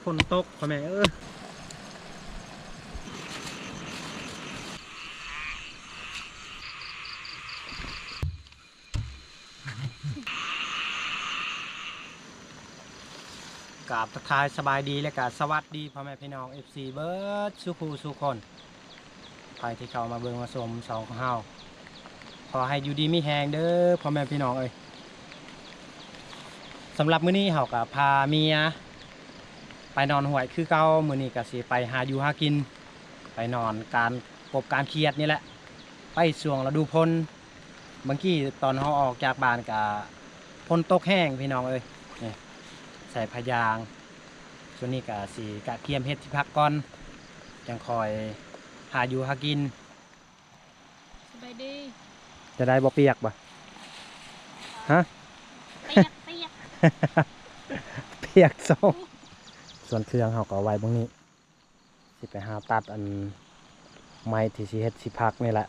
ຝົນຕົກພໍ່ແມ່ເອີຍ. ກາບທັກທາຍສະບາຍດີ ແລະກະສະຫວັດດີພໍ່ແມ່ພີ່ນ້ອງ ເອັຟຊີ ເບິດສູ່ຜູ້ສູ່ຄົນ ໃຜທີ່ເຂົ້າມາເບິ່ງມາຊົມຊ່ອງຂອງເຮົາ ຂໍໃຫ້ຢູ່ດີມີແຮງເດີພໍ່ແມ່ພີ່ນ້ອງເອີຍ. ສຳລັບມື້ນີ້ເຮົາກະພາເມຍໄປນອນຫ້ວຍຄືເກົ່າ. ມື້ນີ້ກະຊິໄປຫາຢູ່ຫາກິນ ໄປນອນການກົບການຄຽດນີ້ແຫຼະ ໄປຊ່ວງລະດູຝົນ. ບາງກີ້ຕອນເຮົາອອກຈາກບ້ານກະຝົນຕົກແຮງພີ່ນ້ອງເອີຍ. ນີ້ໃສ່ຜ້າຢາງ. ຊ່ວງນີ້ກະຊິກະກຽມເຮັດທີ່ພັກກ່ອນ ຈັ່ງຄ່ອຍຫາຢູ່ຫາກິນ. ສະບາຍດີ. ຈະໄດ້ບໍ່ປຽກບໍ່? ຮະ? ປຽກ ປຽກ ປຽກສອງ. ສ່ວນເຄື່ອງເຮົາກໍໄວ້ເບິ່ງນີ້. ຊິໄປຫາຕັດອັນໄມ້ທີ່ຊິເຮັດທີ່ພັກນີ້ແຫຼະ.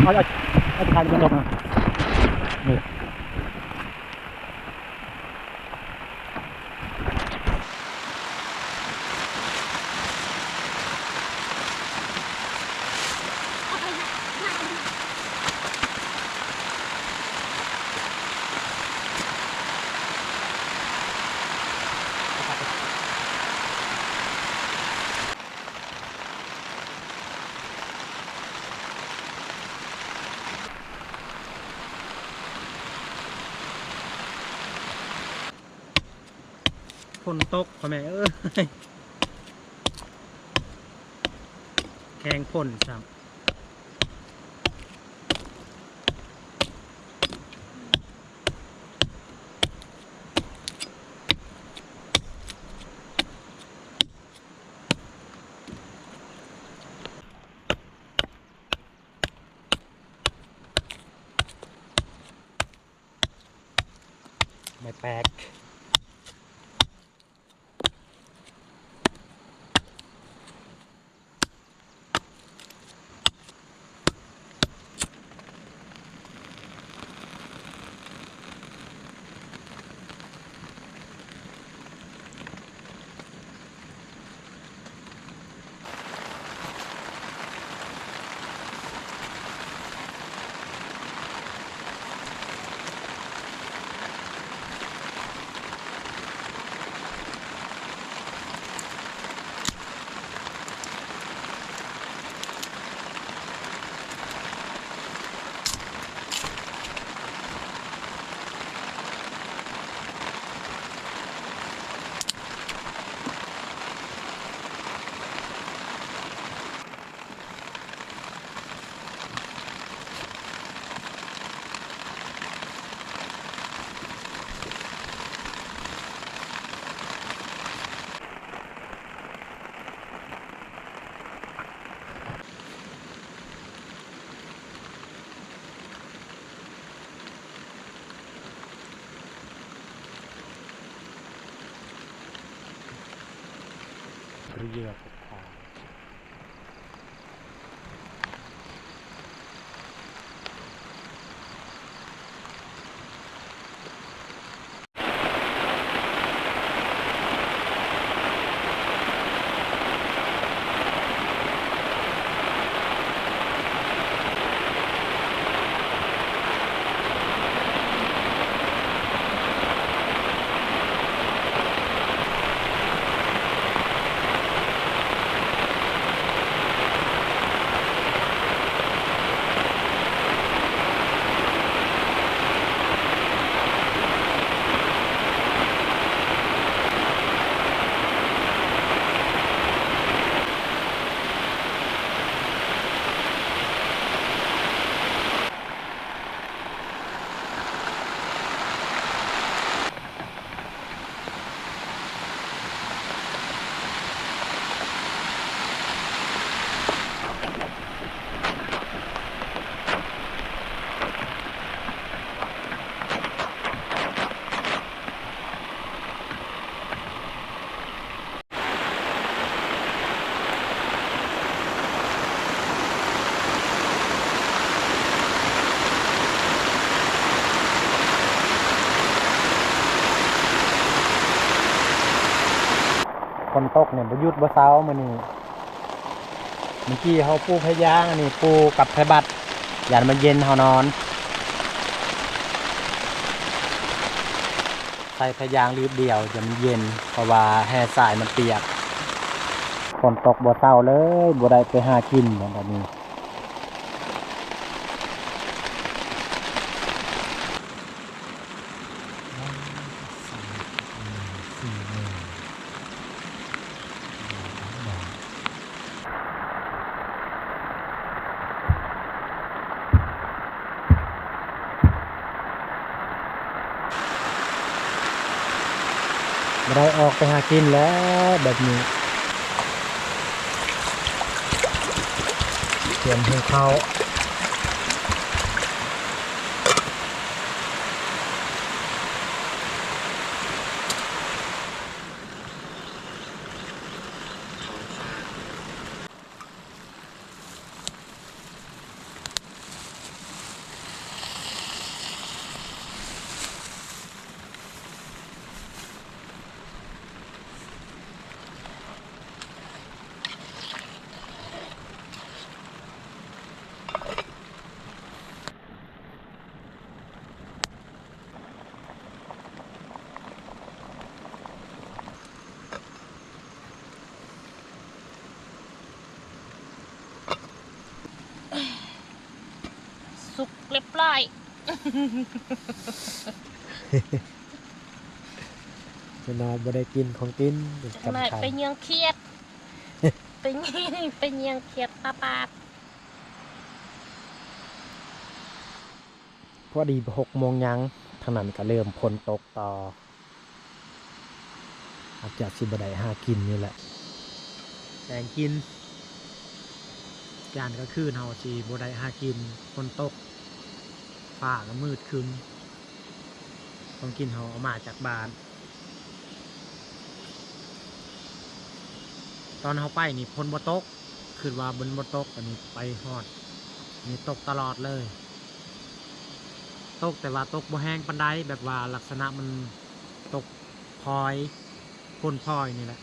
ເອົາ ເອົາ ເອົາຖ່າຍມັນລົງມາ ນີ້. ຝົນຕົກພໍ່ແມ່ເອີຍ ແຂ່ງຝົນຊ້ຳ. ໄມ້ແປກ. ເ ເຫຍື່ອພົບພາ. ຝົນຕົກນີ້ບໍ່ຢຸດບໍ່ເຊົາມື້ນີ້. ເມື່ອກີ້ເຮົາປູພະຍາງ ອັນນີ້ປູກັບໄພບັດ ຢ້ານມັນເຢັນ ເຮົານອນ ໃສ່ພະຍາງລືບດຽວ ຢ້ານມັນເຢັນ ເພາະວ່າແຮ່ຊາຍມັນປຽກ. ຝົນຕົກບໍ່ເຊົາເລີຍ ບໍ່ໄດ້ໄປຫາກິນແລ້ວບາດນີ້. ບໍ່ໄດ້ອອກໄປຫາກິນແລ້ວແບບນີ້ ຕຽມຫຸງເຂົ້າ. ສຸກຮຽບຮ້ອຍ ຈັກໜ້ອຍບໍ່ໄດ້ກິນຂອງກິນ ຈັກໜ້ອຍໄປຍ່ຽງຂຽດ ໄປ ໄປຍ່ຽງຂຽດຕາປາດ. ພໍດີຫົກໂມງຫຍັງ ທາງນັ້ນກໍເລີ່ມຝົນຕົກຕໍ່ ອາດຈະຊິບໍ່ໄດ້ຫາກິນນີ້ແຫຼະ. ແຕ່ງກິນ ຢ້ານກາງຄືນເຮົາຊິບໍ່ໄດ້ຫາກິນ ຝົນຕົກ ຟ້າກໍມືດຄຶ້ມ ຂອງກິນເຮົາເອົາມາຈາກບ້ານ. ຕອນເຮົາໄປນີ້ຝົນບໍ່ຕົກ ຄິດວ່າມັນບໍ່ຕົກ ອັນນີ້ໄປຮອດນີ້ຕົກຕະຫຼອດເລີຍ. ຕົກແຕ່ວ່າຕົກບໍ່ແຮງປານໃດ ແບບວ່າລັກສະນະມັນຕົກພອຍ ຝົນພອຍນີ້ແຫຼະ.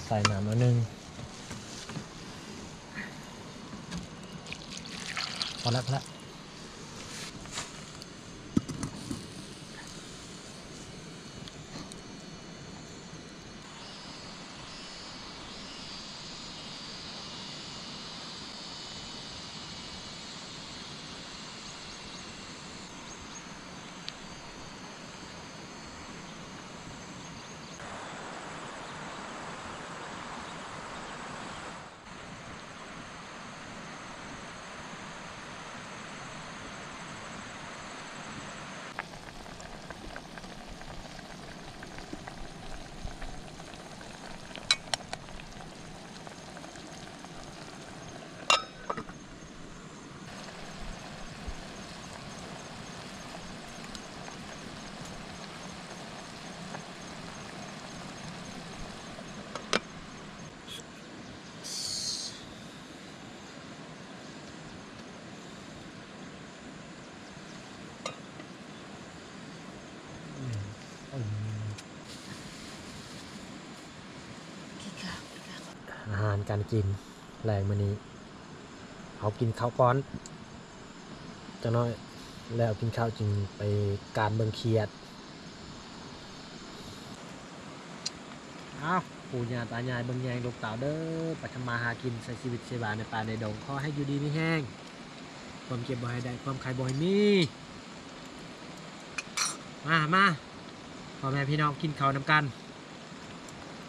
ໃສ່ນ້ຳໜ້ອຍໜຶ່ງ ພໍແລ້ວ ພໍແລ້ວ. ອາຫານການກິນແລງມື້ນີ້ ເຮົາກິນເຂົ້າກ່ອນຈັກໜ້ອຍ ແລ້ວກິນເຂົ້າຈຶ່ງໄປການເບິ່ງຂຽດ. ອ້າວ ປູ່ຍ່າຕາຍາຍເບິ່ງແຍງລູກເຕົ້າເດີ ໄປທຳມາຫາກິນ ໃຊ້ຊີວິດຊີວາໃນປ່າໃນດົງ ຂໍໃຫ້ຢູ່ດີມີແຮງ ຄວາມເຈັບບໍ່ໃຫ້ໄດ້ ຄວາມໄຂ້ບໍ່ໃຫ້ມີ. ມາ ມາ ພໍ່ແມ່ພີ່ນ້ອງກິນເຂົ້ານຳກັນ.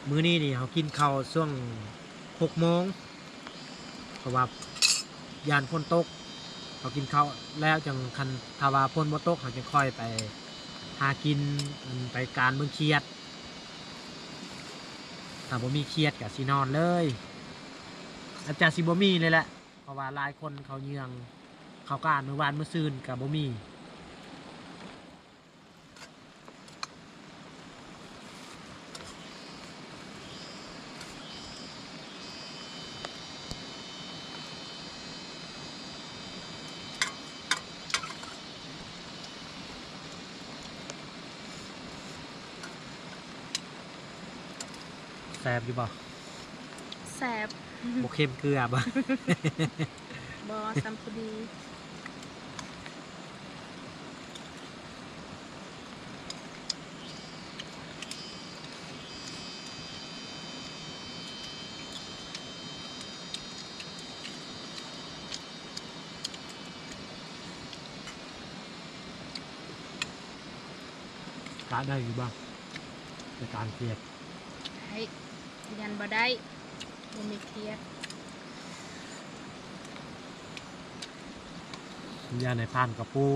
ມື້ນີ້ນີ້ເຮົາກິນເຂົ້າຊ່ວງຫົກໂມງ ເພາະວ່າຢ້ານຝົນຕົກ ເຮົາກິນເຂົ້າແລ້ວຈັ່ງ ຄັນຖ້າວ່າຝົນບໍ່ຕົກ ເຮົາຈຶ່ງຄ່ອຍໄປຫາກິນ ອັນ ໄປການເບິ່ງຂຽດ. ຖ້າບໍ່ມີຂຽດກະຊິນອນເລີຍ ອາດຈະຊິບໍ່ມີເລີຍແຫຼະ ເພາະວ່າຫຼາຍຄົນເຂົາເຍືອງ ເຂົາການມື້ວານມື້ຊືນກະບໍ່ມີ. ແຊບຢູ່ບໍ່? ແຊບ. ບໍ່ເຄັມເກືອບໍ່? ບໍ່ ສ່ຳພໍດີ. ກະໄດ້ຢູ່ບໍ່? ໃນການຂຽດ ໄດ້ ຢ້ານບໍ່ໄດ້ ບໍ່ມີຂຽດ ຢ້ານໃຫ້ຜ່ານກະປູ.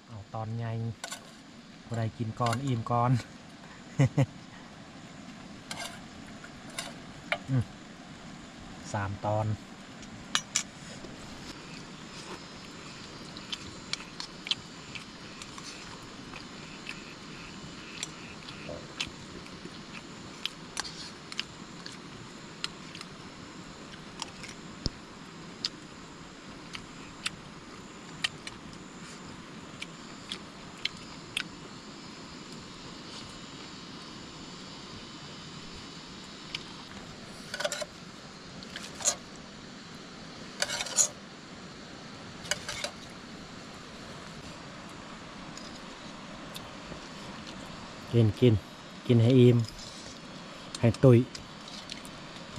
ເອົາຕອນໃຫຍ່ ຜູ້ໃດກິນກ່ອນ ອີ່ມກ່ອນ. ອືມ ສາມຕອນ. ກິນ ກິນ ກິນໃຫ້ອີ່ມ ໃຫ້ຕຸ້ຍ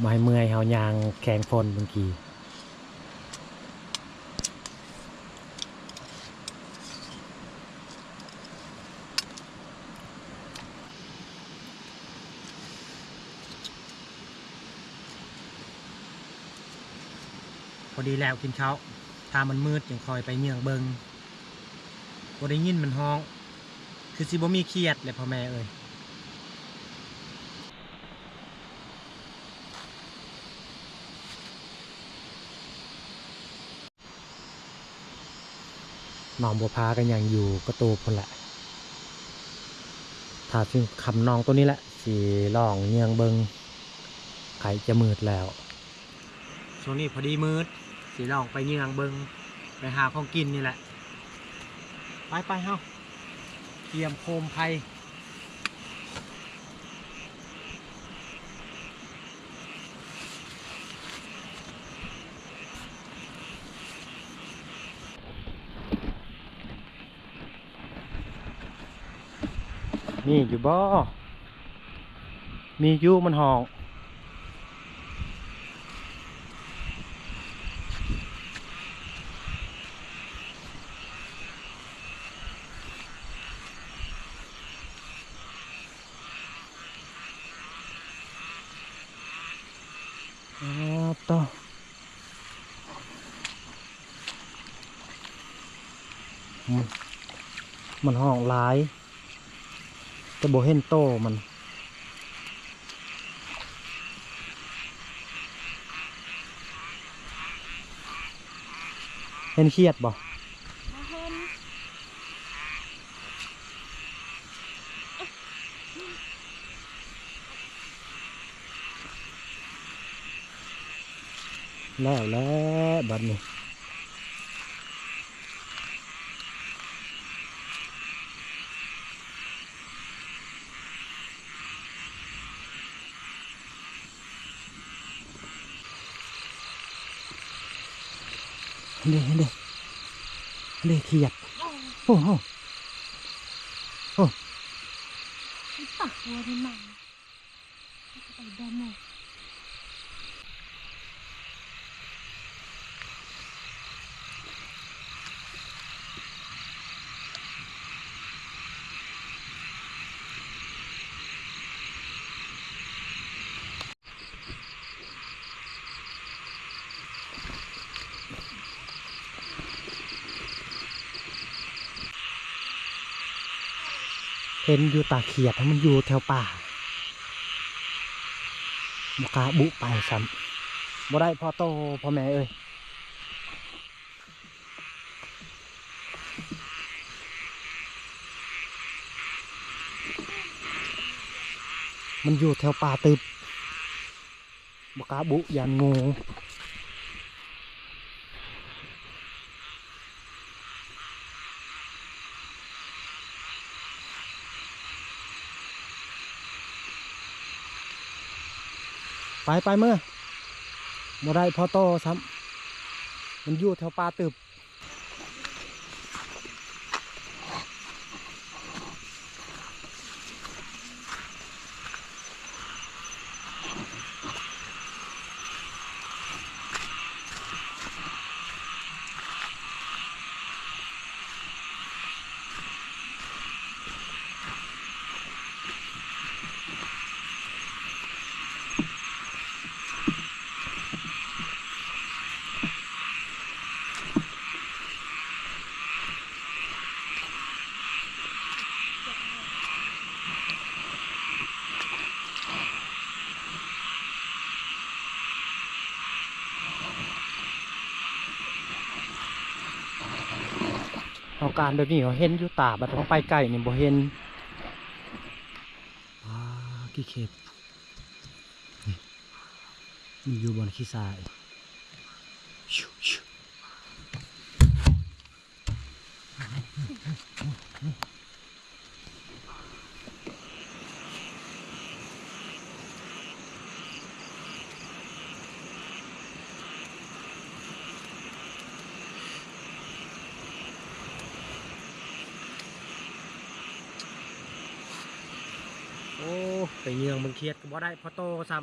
ບໍ່ໃຫ້ເມື່ອຍ ເຮົາຍ່າງແຂງຝົນບາງທີ. ພໍດີແລ້ວກິນເຂົ້າ ຖ້າມັນມືດຈຶ່ງຄ່ອຍໄປເຍືອງເບິ່ງ. ບໍ່ໄດ້ຍິນມັນຮ້ອງ ຄືຊິບໍ່ມີຂຽດແຫຼະພໍ່ແມ່ເອີຍ. ນ້ອງບົວພາກໍຍັງຢູ່ກະຕູບພຸ້ນແຫຼະ. ຖ້າຊິຄ່ຳນ້ອງໂຕນີ້ແຫຼະ ຊິລອງເຍືອງເບິ່ງ ໃກ້ຈະມືດແລ້ວ. ຊ່ວງນີ້ພໍດີມືດ ຊິລອງໄປເຍືອງເບິ່ງ ໄປຫາຂອງກິນນີ້ແຫຼະ. ໄປໆ ເຮົາກຽມໂຄມໄຟ. ມີຢູ່ບໍ່? ມີຢູ່ ມັນຮ້ອງ. ອໍ ໂຕ ມັນ ມັນຮ້ອງຫຼາຍ ແຕ່ບໍ່ເຫັນໂຕມັນ. ເຫັນຂຽດບໍ່? ບໍ່ເຫັນ. ແລ້ວແຫຼະບັດນີ້. ເດ້ ເດ້ ເດ້ ຂຽດ. ໂອ້ ໂອ້ ໂອ້ ໂອ້ ຕັກຫົວມັນມາ ໄປດຳເລີຍ. ເຫັນຢູ່ຕາຂຽດ ມັນຢູ່ແຖວປ່າ ບໍ່ກ້າບຸໄປຊ້ຳ ບໍ່ໄດ້ພໍໂຕ ພໍ່ແມ່ເອີຍ. ມັນຢູ່ແຖວປ່າຕຶບ ບໍ່ກ້າບຸ ຢ້ານງູ. ໄປ ໄປເມືອ ບໍ່ໄດ້ພໍໂຕຊ້ຳ ມັນຢູ່ແຖວປ່າຕຶບ. ເຮົາການແບບນີ້ເຮົາເຫັນຢູ່ຕາ ບັດເຮົາໄປໃກ້ນີ້ບໍ່ເຫັນ. ປາ ຂີ້ເຂັບ ນີ້ ມັນຢູ່ບ່ອນຂີ້ຊາຍ. ໂອ້ ໄປເຫຍື່ອງເບິ່ງຂຽດກໍບໍ່ໄດ້ພໍໂຕຊ້ຳ.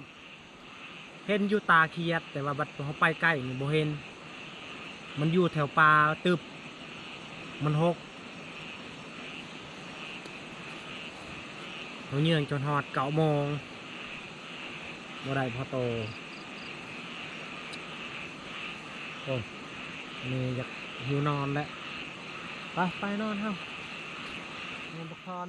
ເຫັນຢູ່ຕາຂຽດ ແຕ່ວ່າບັດເຮົາໄປໃກ້ນີ້ບໍ່ເຫັນ ມັນຢູ່ແຖວປ່າຕຶບ ມັນຫົກ ເຮົາເຫຍື່ອງຈົນຮອດເກົ້າໂມງ ບໍ່ໄດ້ພໍໂຕ. ໂອ້ຍ ອັນນີ້ຢາກ ຫິວນອນແລ້ວ ໄປ ໄປນອນເຮົາ ນອນພັກຜ່ອນ.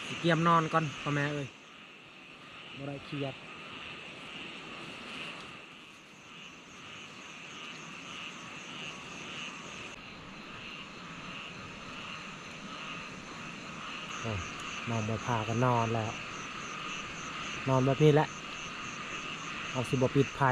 ຊິກຽມນອນກ່ອນ ພໍ່ແມ່ເອີຍ ບໍ່ໄດ້ຂຽດ. ໂອ້ຍ ນ້ອງບໍ່ພາກັນນອນແລ້ວ ນອນແບບນີ້ແຫຼະ ເຮົາຊິບໍ່ປິດໄຟ.